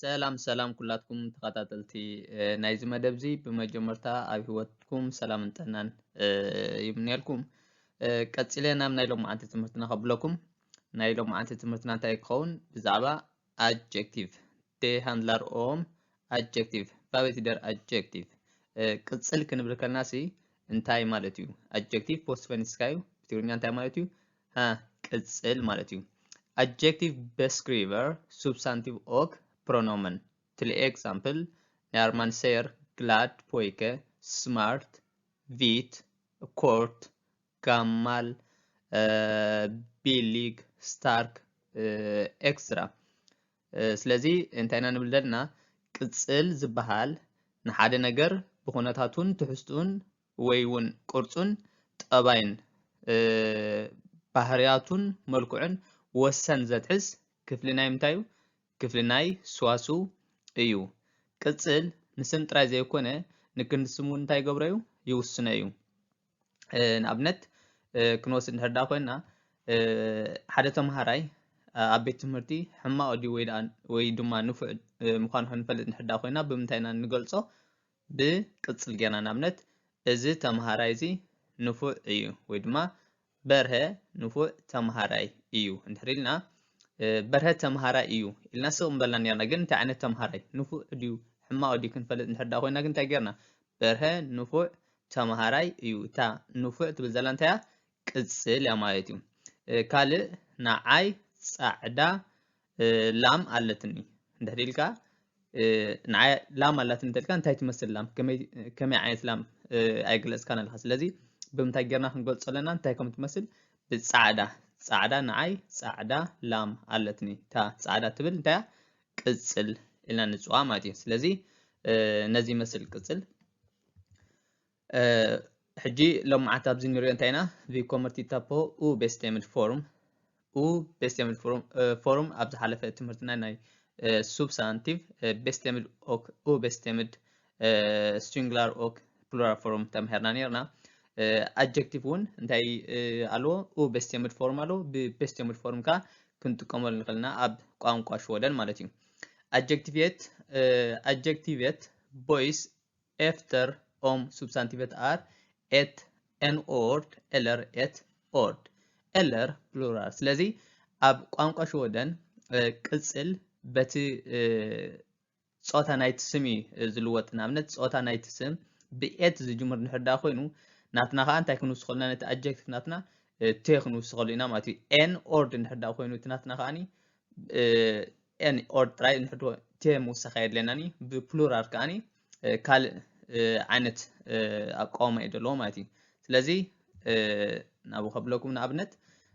ሰላም ሰላም ኩላትኩም ተኸታተልቲ ናይዚ መደብ እዚ፣ ብመጀመርታ ኣብ ህይወትኩም ሰላምን ጥዕናን ይምነየልኩም። ቀፂለ ናብ ናይ ሎማዓንቲ ትምህርትና ከብለኩም። ናይ ሎማዓንቲ ትምህርትና እንታይ ክኸውን? ብዛዕባ ኣጀክቲቭ፣ ደ ሃንድላር ኦም ኣጀክቲቭ፣ ቫበቲ ደር ኣጀክቲቭ፣ ቅፅል ክንብል ከለና ሲ እንታይ ማለት እዩ? ኣጀክቲቭ ፖስትፈኒስካ እዩ። ብትግርኛ እንታይ ማለት እዩ? ሃ፣ ቅፅል ማለት እዩ። ኣጀክቲቭ በስክሪቨር ሱብሳንቲቭ ኦክ ፕሮኖመን። ትል ኤግዛምፕል፣ ናርማን ሴር፣ ግላድ፣ ፖይከ፣ ስማርት፣ ቪት፣ ኮርት፣ ጋማል፣ ቢሊግ፣ ስታርክ፣ ኤክስትራ። ስለዚ እንታይ ኢና ንብል ዘለና? ቅፅል ዝበሃል ንሓደ ነገር ብኩነታቱን ትሕዝቱን ወይ እውን ቅርፁን ጠባይን ባህርያቱን መልክዑን ወሰን ዘትሕዝ ክፍሊ ናይ ምንታይ እዩ? ክፍሊ ናይ ስዋስው እዩ። ቅፅል ንስም ጥራይ ዘይኮነ ንክንዲ ስሙ እንታይ ይገብሮ እዩ? ይውስኖ እዩ። ንኣብነት ክንወስድ እንድሕር ዳ ኮይና፣ ሓደ ተምሃራይ ኣብ ቤት ትምህርቲ ሕማቕ ድዩ ወይ ድማ ንፉዕ ምዃኑ ክንፈልጥ እንድሕር ዳ ኮይና ብምንታይ ኢና ንገልፆ? ብቅፅል ጌርና። ንኣብነት እዚ ተምሃራይ እዚ ንፉዕ እዩ ወይ ድማ በርሀ ንፉዕ ተምሃራይ እዩ እንድሕር ኢልና፣ በርሀ ተምሃራይ እዩ ኢልና ስቕ ምበልና ኔርና። ግን እንታይ ዓይነት ተምሃራይ፣ ንፉዕ ድዩ ሕማቕ ድዩ ክንፈልጥ እንድሕር ዳ ኮይና ግን እንታይ ጌርና? በርሀ ንፉዕ ተምሃራይ እዩ። እታ ንፉዕ ትብል ዘላ እንታይ እያ? ቅፅል እያ ማለት እዩ። ካልእ ንዓይ ፃዕዳ ላም ኣለትኒ እንድሕር ኢልካ፣ ንዓይ ላም ኣላትኒ እንተልካ እንታይ ትመስል ላም፣ ከመይ ዓይነት ላም ኣይገለፅካን ኣለካ። ስለዚ ብምንታይ ጌርና ክንገልፆ ኣለና እንታይ ከም ትመስል? ብፃዕዳ። ፃዕዳ፣ ንዓይ ፃዕዳ ላም ኣለትኒ። እታ ፃዕዳ ትብል እንታይ እያ? ቅፅል ኢልና ንፅዋ ማለት እዩ። ስለዚ ነዚ ይመስል ቅፅል። ሕጂ ሎምዓት ኣብዚ ንሪኦ እንታይ ኢና? Vi kommer titta på ubestemt form. Ubestemt form, form ኣብ ዝሓለፈ ትምህርትና ናይ substantiv bestemt och ubestemt singular och plural form ተማሂርና ኔርና። ኣጀክቲቭ እውን እንታይ ኣለዎ? Ubestemt form ኣለዎ። ብበስቴምድ ፎርም ከኣ ክንጥቀመሉ ንኽእል ኢና ኣብ ቋንቋ ሽወደን ማለት እዩ። Adjektivet, adjektivet boys efter om substantivet är ett en-ord eller ett ord eller plural። ስለዚ ኣብ ቋንቋ ሽወደን ቅጽል በቲ ጾታ ናይቲ ስም እዩ ዝልወጥ። ንኣብነት ጾታ ናይቲ ስም ብኤት ዝጅምር እንድሕር ደኣ ኮይኑ ናትና ከኣ እንታይ ክንውስኸሉ ኢና? ነቲ ኣጀክቲቭ ናትና ቴ ክንውስኸሉ ኢና ማለት እዩ። ኤን ኦርድ እንድሕር ደኣ ኮይኑ እቲ ናትና ከኣኒ ኤን ኦርድ ጥራይ እንድሕር ቴ ምውሳኽ ኣየድልየናን እዩ። ብፕሉራል ከኣኒ ካልእ ዓይነት ኣቃውማ እዩ ዘለዎ ማለት እዩ። ስለዚ ናብኡ ከብለኩም ንኣብነት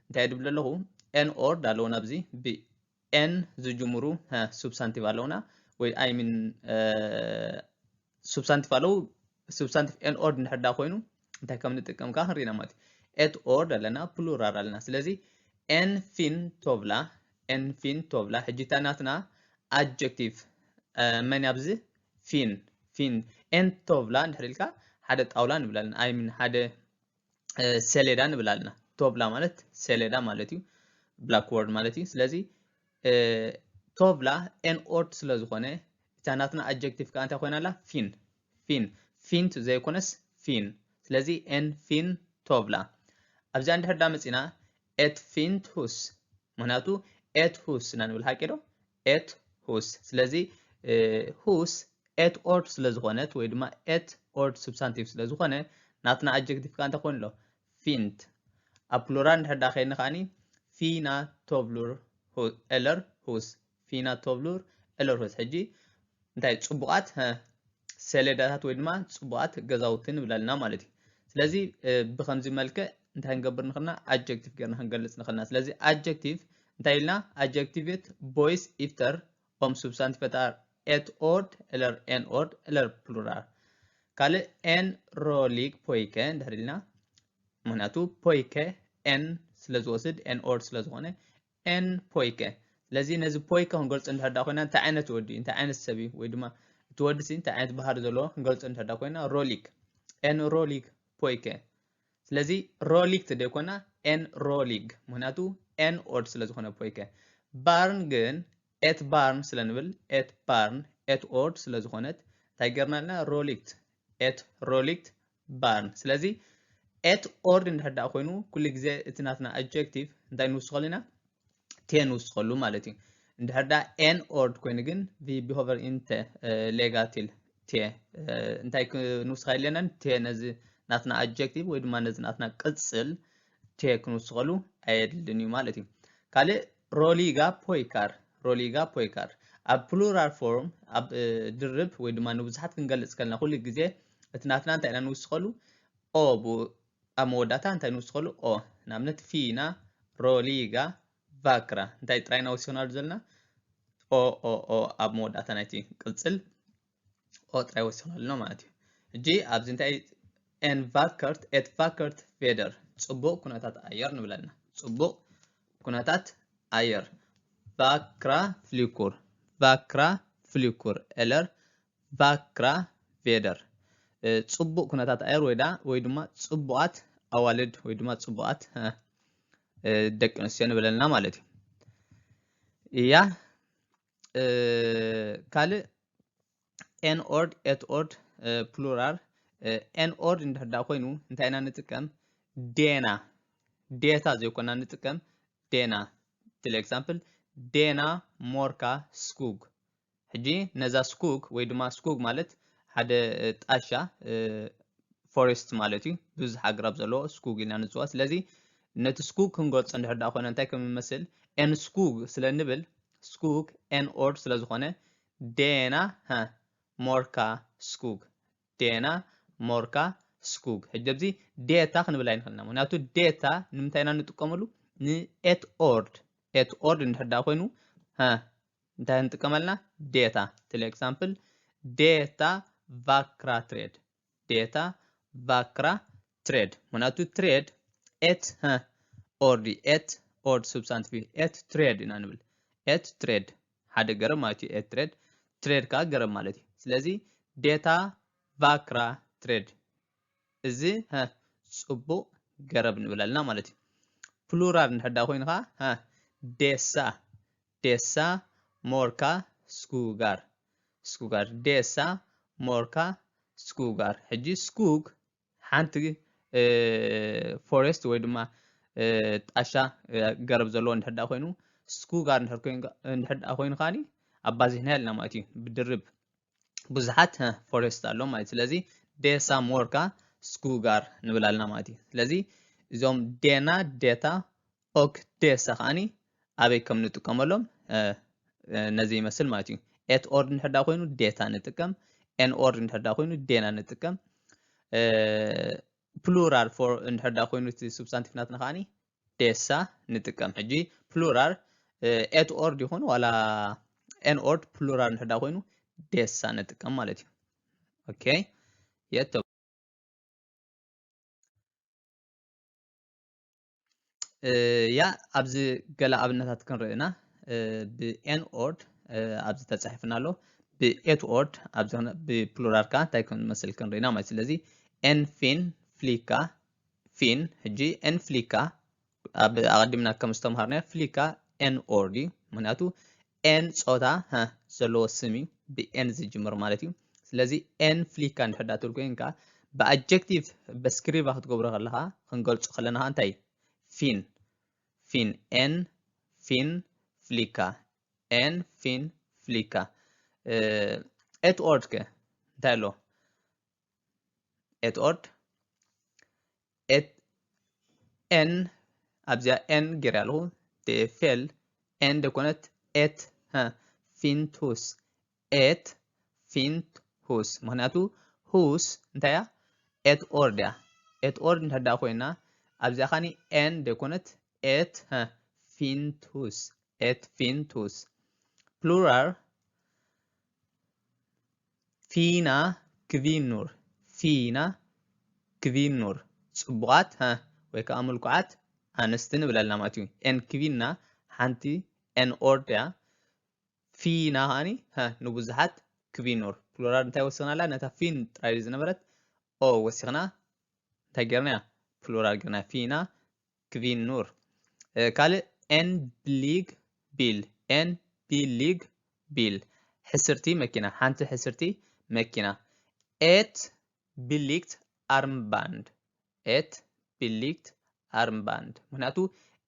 እንታይ ድብል ኣለኹ? ኤን ኦርድ ኣለዎ ናብዚ ብ ኤን ዝጅምሩ ሱብሳንቲቭ ኣለውና ወይ ኣይ ሚን ሱብሳንቲቭ ኣለዉ። ሱብሳንቲቭ ኤን ኦርድ እንድሕር ዳ ኮይኑ እንታይ ከም ንጥቀም ከዓ ክንሪና ማለት እዩ። ኤት ኦርድ ኣለና፣ ፕሉራል ኣለና። ስለዚ ኤን ፊን ቶቭላ፣ ኤን ፊን ቶቭላ። ሕጂ እታ ናትና ኣጀክቲቭ መን ኣብዚ ፊን ፊን ኤን ቶቭላ እንድሕር ኢልካ ሓደ ጣውላ ንብል ኣለና። ኣይ ሚን ሓደ ሰሌዳ ንብል ኣለና። ቶብላ ማለት ሰሌዳ ማለት እዩ፣ ብላክቦርድ ማለት እዩ። ስለዚ ቶብላ ኤን ኦርድ ስለ ዝኾነ እታ ናትና ኣጀክቲቭ ከዓ እንታይ ኮይና ኣላ? ፊን ፊን ፊንት ዘይኮነስ ፊን። ስለዚ ኤን ፊን ቶብላ። ኣብዚኣ እንድሕር ዳ መፂና ኤት ፊንት ሁስ፣ ምክንያቱ ኤት ሁስ ኢና ንብል ሓቂ ዶ? ኤት ሁስ። ስለዚ ሁስ ኤት ኦርድ ስለ ዝኾነት ወይ ድማ ኤት ኦርድ ሱብሳንቲቭ ስለ ዝኾነ ናትና ኣጀክቲቭ ከዓ እንታይ ኮይኑ ኣሎ? ፊንት። ኣብ ፕሉራል እንድሕር ዳ ከይድና ከዓኒ ፊና ቶብሉር ኤለር ሁስ፣ ፊና ቶብሉር ኤለር ሁስ። ሕጂ እንታይ ጽቡቓት ሰሌዳታት ወይ ድማ ጽቡቓት ገዛውቲ ንብል ኣለና ማለት እዩ። ስለዚ ብከምዚ መልክዕ እንታይ ክንገብር ንኽእልና? ኣጀክቲቭ ጌርና ክንገልጽ ንኽእልና። ስለዚ ኣጀክቲቭ እንታይ ኢልና? ኣጀክቲቭ ቦይስ ኢፍተር ኦም ሱብሳንቲቨት ኣር ኤት ኦርድ ኤለር ኤን ኦርድ ኤለር ፕሉራል። ካልእ ኤን ሮሊግ ፖይከ እንድሕር ኢልና፣ ምክንያቱ ፖይከ ኤን ስለ ዝወስድ ኤን ኦርድ ስለ ዝኾነ ኤን ፖይከ። ስለዚ ነዚ ፖይከ ክንገልጾ እንድሕር ዳ ኮይና እንታይ ዓይነት ወዲ እንታይ ዓይነት ሰብ እዩ ወይ ድማ እቲ ወዲ ሲ እንታይ ዓይነት ባህሪ ዘለዎ ክንገልጾ እንድሕር ዳ ኮይና ሮሊግ፣ ኤን ሮሊግ ፖይከ። ስለዚ ሮሊግ ትደይኮና ኤን ሮሊግ፣ ምክንያቱ ኤን ኦርድ ስለ ዝኾነ ፖይከ። ባርን ግን et barn ስለ ንብል et barn et ord ስለ ዝኾነት እንታይ ገርናልና? Roligt et roligt barn። ስለዚ et ord እንድሕር ደኣ ኮይኑ ኩሉ ግዜ እቲ ናትና adjective እንታይ ንውስኸሉ ኢና? Te ንውስኸሉ ማለት እዩ። እንድሕር ደኣ en ord ኮይኑ ግን vi behöver inte lägga till te እንታይ ክንውስኻ የድልየናን? Te ነዚ ናትና adjective ወይ ድማ ነዚ ናትና ቅጽል te ክንውስኸሉ ኣየድልን እዩ ማለት እዩ። ካልእ roliga pojkar፣ roliga pojkar ኣብ plural form ኣብ ድርብ ወይ ድማ ንብዙሓት ክንገልጽ ከለና ኩሉ ግዜ እቲ ናትና እንታይ ኢና ንውስኸሉ? O ብኡ ኣብ መወዳእታ እንታይ ንውስኸሉ? O። ንኣብነት fina፣ roliga፣ vackra እንታይ ጥራይ ኢና ወሲኽናሉ ዘለና? O o o ኣብ መወዳእታ ናይቲ ቅጽል o ጥራይ ወሲኽናሉ ኣለና ማለት እዩ። ሕጂ ኣብዚ እንታይ en vackert et vackert väder ጽቡቕ ኩነታት ኣየር ንብለና። ጽቡቕ ኩነታት ኣየር vackra flickor፣ vackra flickor eller vackra väder ጽቡቕ ኩነታት ኣየር ወይ ዳ ወይ ድማ ጽቡቓት ኣዋልድ ወይ ድማ ጽቡቓት ደቂ ኣንስትዮ ንብለልና ማለት እዩ። እያ ካልእ en ord et ord plural en ord እንድሕር ደኣ ኮይኑ እንታይ ኢና ንጥቀም? Denna፣ detta ዘይኮና ንጥቀም denna። Till exempel denna mørka skog። ሕጂ ነዛ skog ወይ ድማ skog ማለት ሓደ ጣሻ forest ማለት እዩ። ብዙሕ ኣግራብ ዘለዎ skog ኢልና ንፅዋ። ስለዚ ነቲ skog ክንገልፆ እንድሕር ደኣ ኮነ እንታይ ከም ንመስል en skog ስለ ንብል skog en ord ስለ ዝኾነ denna mørka skog፣ denna mørka skog። ሕጂ ኣብዚ detta ክንብል ኣይንኽእልና። ምክንያቱ detta ንምንታይ ኢና ንጥቀመሉ? ን et ord፣ et ord እንድሕር ደኣ ኮይኑ እንታይ ንጥቀመልና? Detta። Till exempel detta vackra träd፣ detta vackra träd። ምክንያቱ träd et ord፣ et ord substantiv et träd ኢና ንብል። Et träd ሓደ ገረብ ማለት እዩ። Et träd፣ träd ከዓ ገረብ ማለት እዩ። ስለዚ detta vackra träd እዚ ጽቡቕ ገረብ ንብለልና ማለት እዩ። Plural እንድሕር ደኣ ኮይኑ ከዓ dessa፣ dessa mørka skogar፣ skogar፣ dessa mørka skogar። ሕጂ skog ሓንቲ forest ወይ ድማ ጣሻ ገረብ ዘለዎ እንድሕር ደኣ ኮይኑ skogar እንድሕር ደኣ ኮይኑ ከዓ ኣባዚሕና ኢልና ማለት እዩ። ብድርብ ብዙሓት forest ኣሎ ማለት እዩ። ስለዚ dessa mørka skogar ንብል ኣለና ማለት እዩ። ስለዚ እዞም denna፣ detta och dessa ከዓኒ ኣበይ ከም ንጥቀመሎም ነዚ ይመስል ማለት እዩ። Et ord እንድሕር ደኣ ኮይኑ detta ንጥቀም፣ en ord እንድሕር ደኣ ኮይኑ denna ንጥቀም፣ plural for እንድሕር ደኣ ኮይኑ እቲ substantiv ናትና ከዓኒ dessa ንጥቀም። ሕጂ plural et ord ይኹን ዋላ en ord plural እንድሕር ደኣ ኮይኑ dessa ንጥቀም ማለት እዩ። Okay። የቶ ያ ኣብዚ ገለ ኣብነታት ክንርኢ ኢና። ብ en ord ኣብዚ ተጻሒፍና ኣሎ። ብ et ord ኣብዚ ብ plural ከኣ እንታይ ከም ዝመስል ክንርኢ ኢና ማለት። ስለዚ en fin flicka፣ fin ሕጂ en flicka ኣብ ኣቐዲምና ከም ዝተምሃርናዮ flicka en ord እዩ። ምክንያቱ en ጾታ ዘለዎ ስም እዩ፣ ብ en ዝጅምር ማለት እዩ። ስለዚ en flicka እንድሕር ደኣ ትብል ኮይንካ ብ adjective beskriva ክትገብሮ ከለኻ ክንገልጾ ከለና እንታይ fin፣ fin en fin flicka፣ en fin flicka። Et ord ከ እንታይ ኣሎ? Et ord et en ኣብዚኣ en ገይረ ኣለኹ። Det är fel en ደኮነት et fint hus፣ et fint hus። ምክንያቱ hus እንታይ እያ? Et ord እያ። Et ord እንድሕር ደኣ ኮይና ኣብዚኣ ኸኒ en ደኮነት et fint hus፣ et fint hus። Plural fina kvinnor፣ fina kvinnor ጽቡቓት ወይ ከዓ ምልኩዓት ኣንስቲ ንብል ኣለና ማለት እዩ። En kvinna ሓንቲ en ord እያ። Fina ከዓኒ ንብዙሓት kvinnor። Plural እንታይ ወሲኽናላ? ነታ fin ጥራይ ዝነበረት o ወሲኽና እንታይ ጌርናያ? Plural ጌርና fina kvinnor። ካልእ en billig bil፣ en billig Bil፣ ሕስርቲ መኪና፣ ሓንቲ ሕስርቲ መኪና። Et billigt Armband፣ et billigt Armband። ምክንያቱ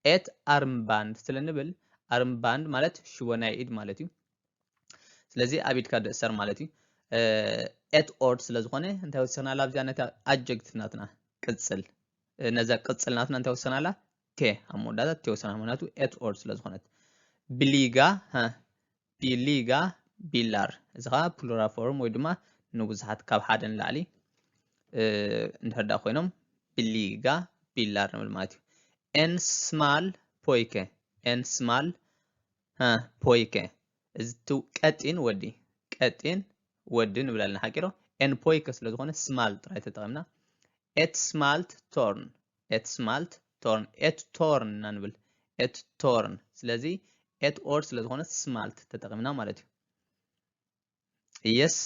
et Armband ስለ ንብል፣ Armband ማለት ሽቦ ናይ ኢድ ማለት እዩ። ስለዚ ኣብ ኢድካ ዝእሰር ማለት እዩ። Et Ord ስለ ዝኾነ እንታይ ወሰናላ ኣብዚኣ ነታ adjective ናትና ቅጽል፣ ነዛ ቅጽል ናትና እንታይ ወሰናላ? T ኣብ መወዳእታ T ወሰናላ፣ ምክንያቱ et Ord ስለ ዝኾነት። Billiga፣ billiga Bilar፣ እዚ ከዓ plural form ወይ ድማ ንብዙሓት ካብ ሓደ ንላዕሊ እንድሕር ዳ ኮይኖም billiga Bilar ንብል ማለት እዩ። En smal pojke፣ en smal pojke፣ እዚ ቀጢን ወዲ፣ ቀጢን ወዲ ንብል ኣለና ሓቂሮ። En pojke ስለ ዝኾነ smal ጥራይ ተጠቒምና። Et smalt torn፣ et smalt torn፣ et torn ኢና ንብል፣ et torn። ስለዚ et Ord ስለ ዝኾነ smalt ተጠቒምና ማለት እዩ። Yes።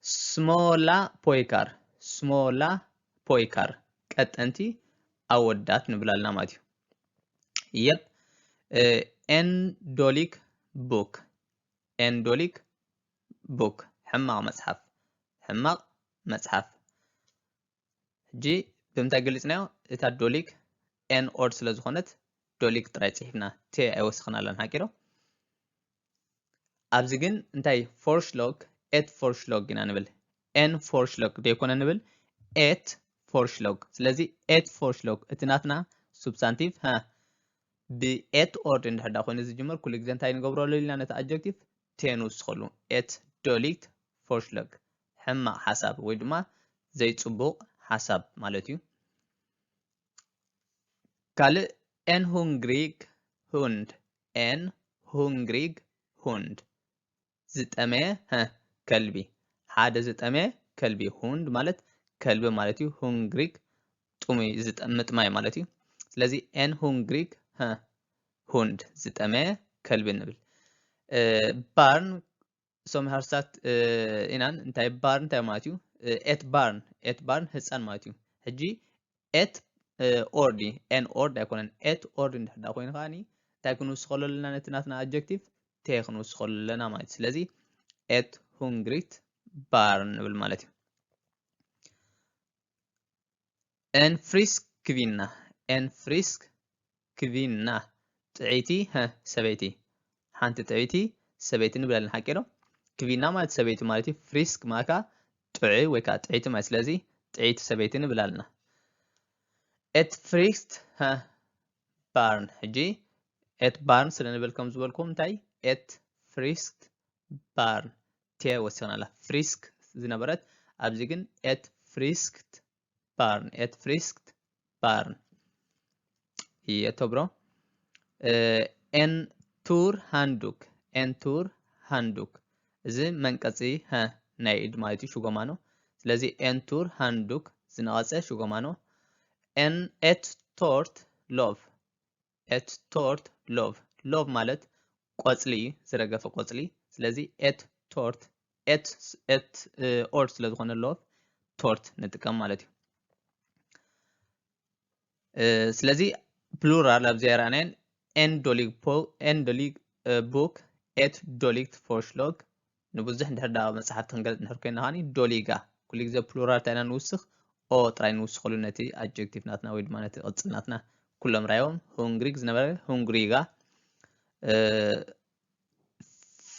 Småla pojkar፣ småla pojkar፣ ቀጠንቲ ኣወዳት ንብል ኣለና ማለት እዩ። Yep። En dålig bok፣ en dålig bok፣ ሕማቕ መጽሓፍ፣ ሕማቕ መጽሓፍ። ሕጂ ብምንታይ ገሊጽናዮ? እታ dålig en Ord ስለ ዝኾነት dålig ጥራይ ጽሒፍና፣ T ኣይወሰኽናላን ሓቂሮ። ኣብዚ ግን እንታይ? Forslag፣ et forslag ኢና ንብል። En forslag ዘይኮነ ንብል፣ et forslag። ስለዚ et forslag እቲ ናትና substantive፣ ብ et Ord እንድሕር ዳ ኮይኑ ዝጅምር፣ ኩሉ ግዜ እንታይ ንገብረሉ ኢልና? ነቲ adjective T ንውስኸሉ። Et dåligt forslag፣ ሕማቕ ሓሳብ ወይ ድማ ዘይጽቡቕ ሓሳብ ማለት እዩ። ካልእ en hungrig hund፣ en hungrig hund፣ ዝጠመየ ከልቢ፣ ሓደ ዝጠመየ ከልቢ። Hund ማለት ከልቢ ማለት እዩ። Hungrig ጥሙይ፣ ምጥማይ ማለት እዩ። ስለዚ en hungrig hund፣ ዝጠመየ ከልቢ ንብል። Barn som har satt innan እንታይ፣ barn እንታይ ማለት እዩ? Et barn፣ et barn ህፃን ማለት እዩ። ሕጂ et Ord፣ en Ord ኣይኮነን፣ et Ord እንድሕር ዳ ኮይኑ ከዓኒ እንታይ ክንውስኸሉ ኣለና? ነቲ ናትና adjective T ክንውስኸሉ ኣለና ማለት እዩ። ስለዚ et hungrigt barn ንብል ማለት እዩ። En frisk kvinna፣ en frisk kvinna፣ ጥዕይቲ ሰበይቲ፣ ሓንቲ ጥዕይቲ ሰበይቲ ንብል ኣለና ሓቂ ዶ? Kvinna ማለት ሰበይቲ ማለት እዩ። Frisk ማለት ከዓ ጥዑይ ወይ ከዓ ጥዕይቲ ማለት፣ ስለዚ ጥዕይቲ ሰበይቲ ንብል ኣለና። Et friskt barn። ሕጂ et barn ስለ ንብል ከም ዝበልኩም እንታይ? Et friskt barn፣ T ወሲኽና ኣላ። Frisk ዝነበረት ኣብዚ ግን et friskt barn፣ et friskt barn እየ ተብሮ። En tur handduk፣ en tur handduk፣ እዚ መንቀፂ ናይ ኢድ ማለት እዩ፣ ሽጎማኖ። ስለዚ en tur handduk ዝነቐፀ ሽጎማኖ። En et tårt løv፣ et tårt løv፣ løv ማለት ቆፅሊ እዩ፣ ዝረገፈ ቆፅሊ። ስለዚ et tårt፣ et፣ et Ord ስለ ዝኾነ løv፣ tårt ንጥቀም ማለት እዩ። ስለዚ plural ኣብዚ ኣይረኣናዮን። En dålig bok፣ et dåligt forslag። ንብዙሕ እንድሕር ዳ መፅሓፍቲ ክንገልፅ እንድሕር ኮይና ከዓኒ dåliga፣ ኩሉ ግዜ plural እንታይ ኢና ንውስኽ? O ጥራይ ንውስኸሉ ነቲ adjective ናትና ወይ ድማ ነቲ ቅፅል ናትና። ኩሎም ራዮም። Hungrig ዝነበረ hungriga፣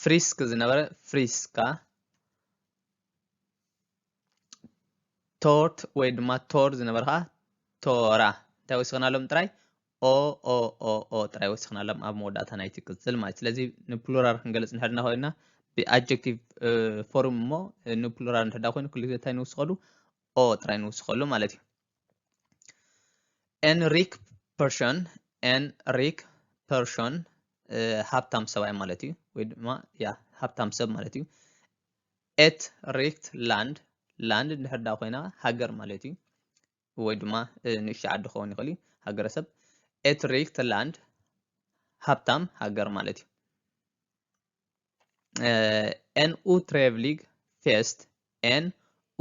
frisk ዝነበረ friska፣ tårt ወይ ድማ tårt ዝነበረ ከዓ tåra። እንታይ ወሲኽናሎም ጥራይ? O፣ o፣ o፣ o ጥራይ ወሲኽናሎም ኣብ መወዳእታ ናይቲ ቅፅል ማለት። ስለዚ ን plural ክንገልፅ እንድሕር ዳ ኮይና ብ adjective form እሞ ን plural እንድሕር ዳ ኮይኑ ኩሉ ግዜ እንታይ ንውስኸሉ? O ጥራይ ንውስኸሉ ማለት እዩ። En rik person፣ en rik person፣ ሃብታም ሰብኣይ ማለት እዩ፣ ወይ ድማ ያ ሃብታም ሰብ ማለት እዩ። Et rikt land፣ land እንድሕር ዳ ኮይና ሃገር ማለት እዩ፣ ወይ ድማ ንእሽቶ ዓዲ ክኸውን ይኽእል እዩ፣ ሃገረሰብ። Et rikt land፣ ሃብታም ሃገር ማለት እዩ። En utrevlig fest፣ en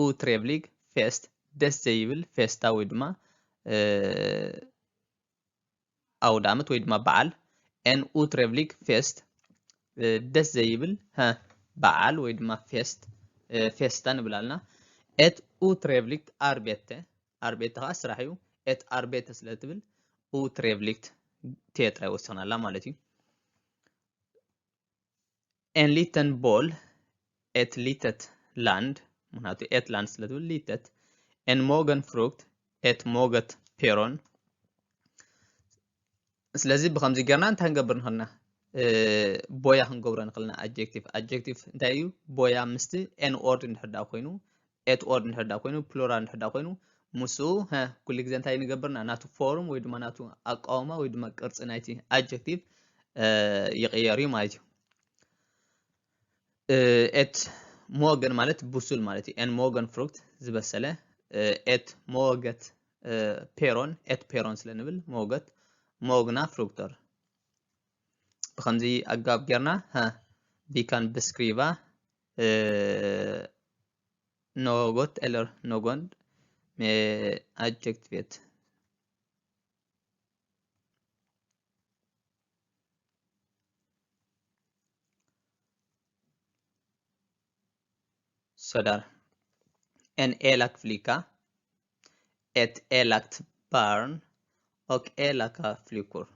utrevlig fest፣ ደስ ዘይብል ፌስታ ወይ ድማ ኣውደ ዓመት ወይ ድማ በዓል። En utrevlig fest፣ ደስ ዘይብል በዓል ወይ ድማ ፌስት ፌስታ ንብል ኣለና። Et utrevligt arbete፣ ኣርቤተ ከዓ ስራሕ እዩ። Et arbete ስለ ትብል utrevligt ቴ ጥራይ ወሲኽናላ ማለት እዩ። En liten by፣ et litet land፣ ምክንያቱ et land ስለ ትብል litet። En mogen frukt፣ et moget päron። ስለዚ ብከምዚ ጌርና እንታይ ክንገብር ንኽእልና? ቦያ ክንገብሮ ንኽእልና። ኣጀክቲቭ ኣጀክቲቭ እንታይ እዩ? ቦያ ምስቲ ኤን ኦርድ እንድሕር ዳ ኮይኑ፣ ኤት ኦርድ እንድሕር ዳ ኮይኑ፣ ፕሉራል እንድሕር ዳ ኮይኑ፣ ምስኡ ኩሉ ግዜ እንታይ ንገብርና? ናቱ ፎርም ወይ ድማ ናቱ ኣቃውማ ወይ ድማ ቅርፂ ናይቲ ኣጀክቲቭ ይቕየር እዩ ማለት እዩ። Et mogen ማለት ብሱል ማለት እዩ። En mogen frukt ዝበሰለ። Et moget päron፣ et päron ስለ ንብል፣ moget፣ mogna frukter። ብከምዚ ኣገባብ ጌርና vi kan beskriva något eller någon med adjektivet. Så där. En elak flicka, ett elakt barn och elaka flickor.